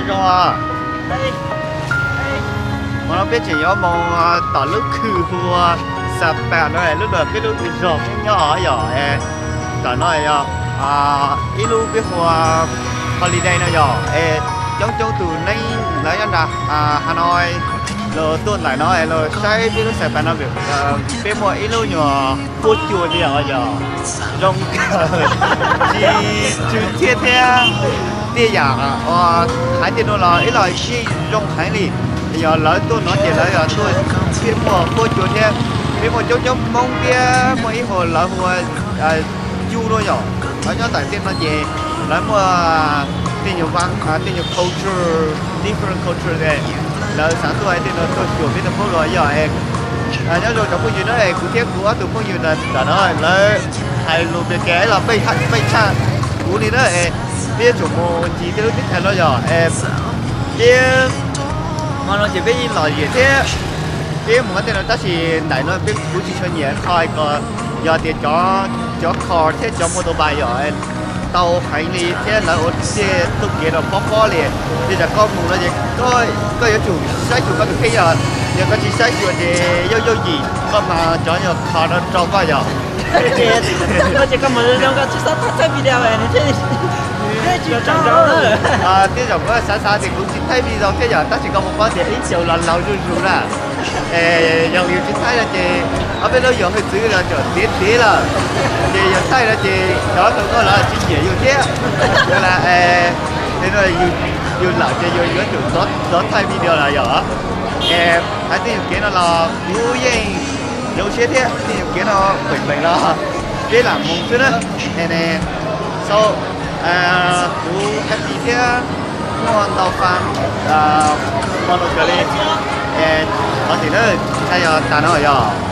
Zoo, hmo no peb tseem yuav mus tom lub khw hu ua Xapas no, lub no peb lub zos peb nyob yom. Tom no yog ib lub peb hu ua holiday no yom, es coob coob tus neeg lawv nyob nram Hanoi los tuaj nram no los saib peb lub Xapas no. Peb muaj ib lub nyuag huab cua li os yom, zoo kawg, tsis tsw txhiab thiab. Tej yam uas hais tej no los ib los yeej zoo heev li. Yog lawv tuaj no ces lawv yog tuaj thiab muaj huab cua thiab. Peb muaj coob coob Hmoob thiab muaj ib hu lawv hu ua Cu no yom, lawv nyob ntawm tej no ces lawv muaj tej nyuag, tej nyuag culture, different culture, lawv xav tuaj tej no tuaj xyuas peb tau paub los yog. Nyob zoo cov phooj ywg na, es kuv thiab kuv ob tug phooj ywg ntawm no lawv hais lus Meskas los pej tshaj kuv li na, es peb yuav tsum mus ncig tej lub teb chaws no yom. Peb hmo no ces peb yeej lom zem thiab, peb mus qhov tej no tab sis ntawm no peb kuv tsis tshua nyiam qhov ko, yog tias cov car thiab cov motorbike yom, tau heev li thiab lawv ua tej txoj kev no pob pob li. Tej zaum koj mus no ces koj yuav tsum saib xyuas koj tus kheej yom, yog koj tsis saib xyuas ces yooj yooj yim koj mas cov nyuag car no rau koj yom. Ces koj mus zoo koj tsis xav thaij video thiaj li tsis tau. Tej zaum koj xav xav tias kuv tsis thaij video thiab yom, tab sis koj puas paub tias ib xyoos los laus zuj zus na. Yog yus tsis thaij no ces ob peb lub yog hwj txwv los tseem tiav tiav lawm, ces yog thaij no ces cov tau koj los tsis nyiam yus thiab. Yog li, yus laus ces yus yuav tsum txhob thaij video lawm yom. Es hais tej yus kev no los kuv yeej zoo siab thiab, tej yus kev no peem peem los peb lam mus xwb na. Es ne, so, kuv happy thiab muaj ntau fan hmo no kawg li. Es thov txim na, ntshai yog tas no yog.